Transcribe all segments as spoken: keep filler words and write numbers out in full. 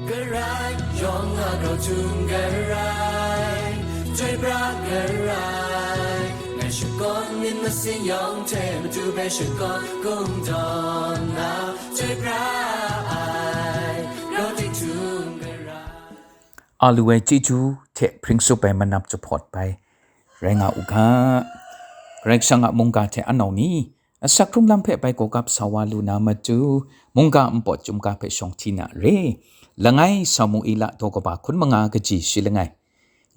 Karai, yawng a grau htum karai, chyoi pra karai, ngai shakawn myit masin yawng hte matu hpe shakawn kungdawn na, chyoi pra ai, grau ting htum karai. A lu ai chyeju hte hpring tsup ai manap jahpawt bai rai nga u ga. Karai Kasang a mungga hte anau ni, asak hkrung lam hpe bai gawgap sa wa lu na matu, mungga npawt chyum ga hpe shawng hti na re. Langai Samuela daw kaba hkun manga kaji shi langai.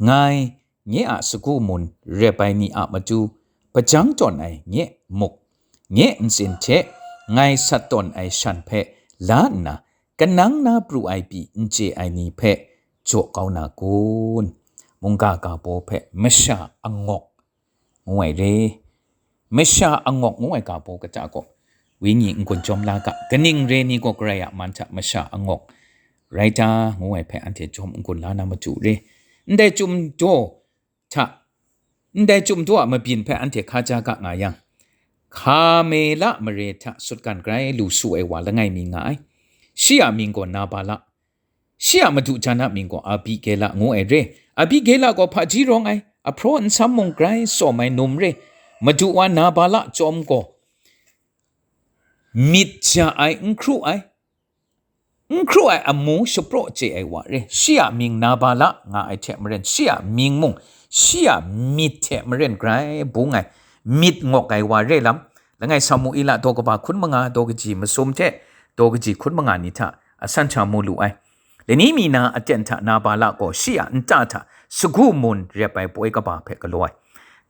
Ngai, nye a sagu mun rep ai ni a matu, hpajang tawn ai nye muk, nye ntsin hte ngai sat tawn ai shan hpe la nna, kanang na pru ai pyi n chye ai ni hpe jaw kau na kun? Mungga ga baw hpe masha angawk ngu ai re. Masha angawk ngu ai ga baw kata gaw, wenyi n-gun jawm la ga, kaning re ni gaw Karai a man hta masha angawk rai ta, ngu ai hpe anhte jawm n-gun la na matu re. Ndai chyum daw hta, ndai chyum daw a mabyin hpe anhte hka ja ga nga yang, Hkamela mare hta sutgan grai lu su ai wa langai mi nga ai. Shi a mying gaw Nabala, shi a madu jan a mying gaw Abigela ngu ai re. Abigela gaw hpaji rawng ai, ahpraw nsam mung grai tsawm ai num re. Madu wa Nabala chyawm gaw myit ja ai, n hkru ai, n hkru ai amu shapraw chye ai wa re. Shi a mying Nabala nga ai hte maren, shi a mying mung shi a myit hte maren grai bung ai, myit ngawk ai wa re lam, langai Samuela daw kaba hkun manga daw kaji masum hte daw kaji hkun manga ni hta asan hta mu lu ai. Lani mi na aten hta Nabala gaw shi a nta hta sagu mun rep ai poi kaba hpe galaw ai.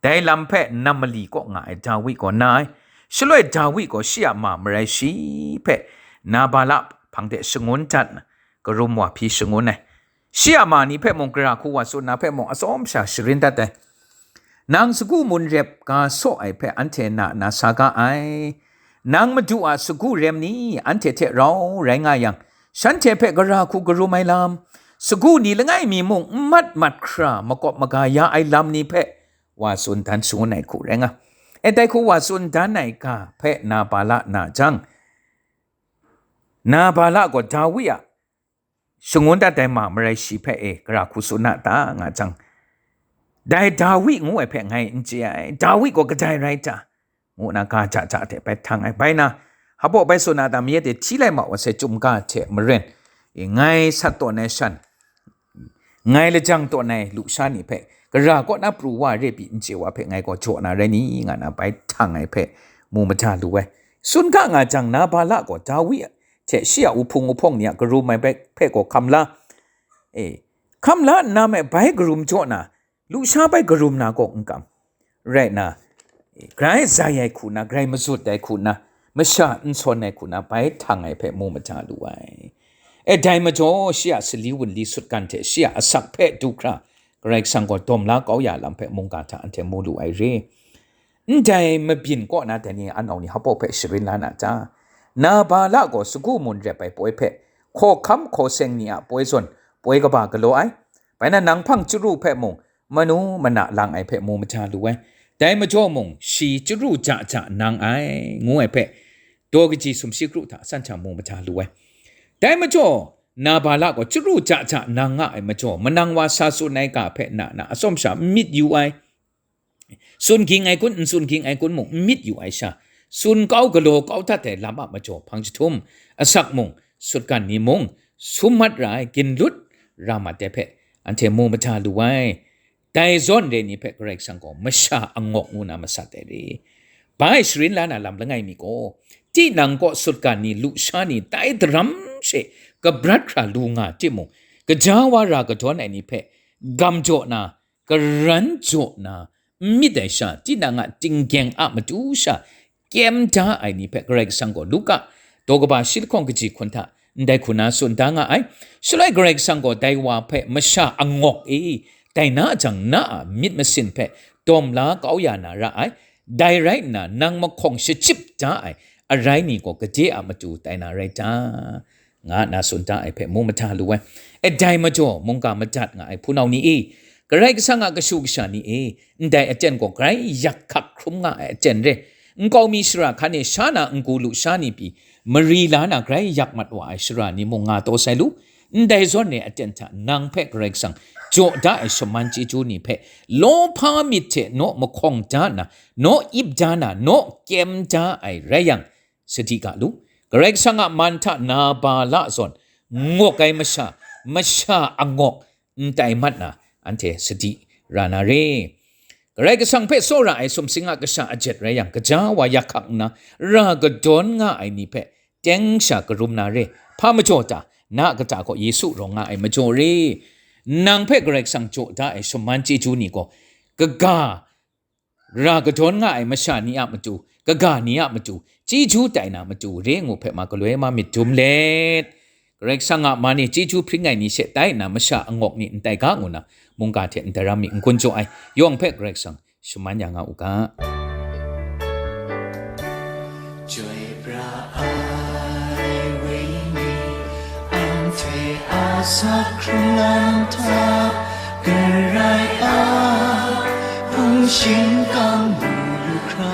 Dai lam hpe nam mali kaw nga ai Dawi gaw na ai. Shaloi Dawi gaw shi a ma marai shi hpe Nabala hpang de shangun dat, karum wa hpyi shangun ai. Shi a ma ni hpe mung, gara hku wa tsun na hpe mung, atsawm sha sharin dat ai. Nang sagu mun rep ga saw ai hpe anhte na na sa ga ai. Nang Madu a sagu rem ni anhte hte rau rai nga yang, shanhte hpe gara hku karum ai lam, sagu ni langai mi mung n mat mat hkra makawp maga ya ai lam ni hpe wa tsun dan shangun ai hku rai nga. E, dai hku wa tsun dan ai ga hpe Nabala na jang, Nabala gaw Dawi a shangun dat ai ma marai shi hpe, e, gara hku tsun na ta, nga jang, dai Dawi ngu ai hpe ngai n chye ai, Dawi gaw kadai rai ta, ngu nna ga ja ja hte bai htang ai. Bai na, hpaw bai tsun na ta, maye de hti lai ma wa sai, chyum ga hte maren, e, ngai sat tawn ai shan, ngai lajang tawn ai lusha ni hpe, gara kaw na pru wa re pyi n chye wa hpe ngai gaw jaw na rai ni, nga na bai htang ai hpe mu mada lu ai. Tsun ga nga jang, Nabala gaw Dawi hte shi a wuhpung wuhpawng ni a karum ai bai hpe gaw hkam la, e, hkam la nna me bai karum jaw na, lusha bai karum na gaw n kam. Rai nna, grai zai ai hku na, grai mazut ai hku na, masha n sawn ai hku na, bai htang ai hpe mu mada lu ai. E, dai majaw, shi a sali wunli sutgan hte shi a asak hpe du hkra, Karai Kasang gaw dawm la kau ya lam hpe mungga hta anhte mu lu ai re. Ndai mabyin kaw na dai ni anau ni hpaw hpe sharin la na ta? Nabala gaw sagu mun rep ai poi hpe, hkawhkam hkawseng ni a poi zawn, poi kaba galaw ai. Bai na, nang hpang chyaru hpe mung, manu mana lang ai hpe mu mada lu ai. Dai majaw mung, shi chyaru ja ja nang ai, ngu ai hpe, daw kaji sumshi kru hta san hta mu mada lu ai. Dai majaw, Nabala gaw chyaru ja ja nang nga ai majaw, manang wa sa tsun ai ga hpe na na atsawm sha n myit yu ai. Tsun ging ai kun, n tsun ging ai kun mung n myit yu ai sha, tsun kau galaw kau dat ai lam a majaw hpang jahtum, asak mung, sutgan ni mung, sum mat ra ai, ginlut ra mat ai hpe, anhte mu mada lu ai. Dai zawn re ni hpe Karai Kasang gaw masha angawk ngu na masat ai re. Bai sharin la na lam langai mi gaw, tinang kaw sutgan ni, lusha ni, dai daram she kabrat hkra lu nga timung, gaja wa ra kadawn ai ni hpe gam jaw na, karan jaw na, n myit ai sha, tinang a tinggyeng a matu sha kyem da ai ni hpe Karai Kasang gaw Luka daw kaba shi lahkawng kaji hkun hta ndai hku na tsun da nga ai. Shaloi Karai Kasang gaw dai wa hpe, masha angawk e, dai na jang na a myit masin hpe dawm la kau ya na ra ai. Dai rai nna, nang mahkawng shachyip da ai arai ni gaw gade a matu tai na rai ta? Nga nna tsun da ai hpe mu mada lu ai. E, dai majaw, mungga madat nga ai hpunau ni e, Karai Kasang a kashu kasha ni e, ndai aten gaw grai yak hkak hkrum nga ai aten re. Nkau mi shara hkan e sha na n-gu lusha ni pyi mari la na grai yak mat wa ai shara ni mung nga taw sai lu. Ndai zawn re aten hta nang hpe Karai Kasang jaw da ai shaman chyeju ni hpe, lawhpa myit hte naw mahkawng da nna, naw ip da na, naw kyem da ai rai yang, sadi ga lu. Karai Kasang a man hta na ba la zawn, ngawk ai masha, masha angawk n tai mat na, anhte sadi ra na re. Karai Kasang hpe tsawra ai sumsing a kasha ajet rai yang, gaja wa yak hkak nna, ra kadawn nga ai ni hpe, teng sha karum na re. Hpa majaw ta, na a kata kaw Yesu rawng nga ai majaw re. Nang hpe Karai Kasang jaw da ai shaman chyeju ni gaw, kaga, ra kadawn nga ai masha ni a matu, kaga ni a matu, chyeju tai na matu re ngu hpe ma galoi ma myit dum let, Karai Kasang a man e chyeju hpring ai ni she tai nna masha angawk ni n tai ga ngu na, mungga hte ndaram mi n gun jaw ai, yawng hpe Karai Kasang shaman ya nga u ga. Chyoi pra ai wenyi, anhte a sa hkrung lam hta, Karai a hpung shingkang mu lu hkra.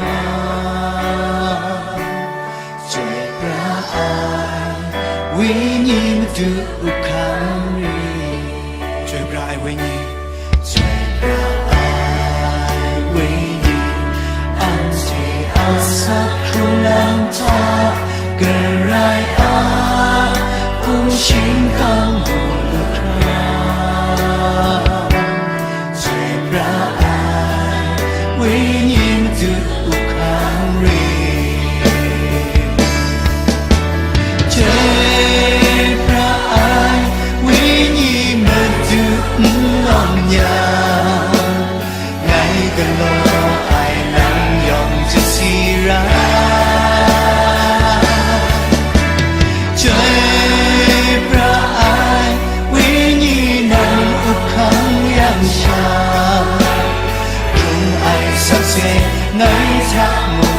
Chyoi pra ai wenyi, Madu hkang re. Chyoi pra ai wenyi. Chyoi pra ai wenyi, anhte a sa hkrung lam hta, Karai a hpung shingkang mu lu hkra. Chyoi pra ai wenyi, Madu hkang re. Chyoi pra ai wenyi, Madu n lawm yang, ngai galaw ai lam yawng chasi ra. Chyoi pra ai wenyi, nang up hkang yang sha, hkrung ai sakse ngai hta mu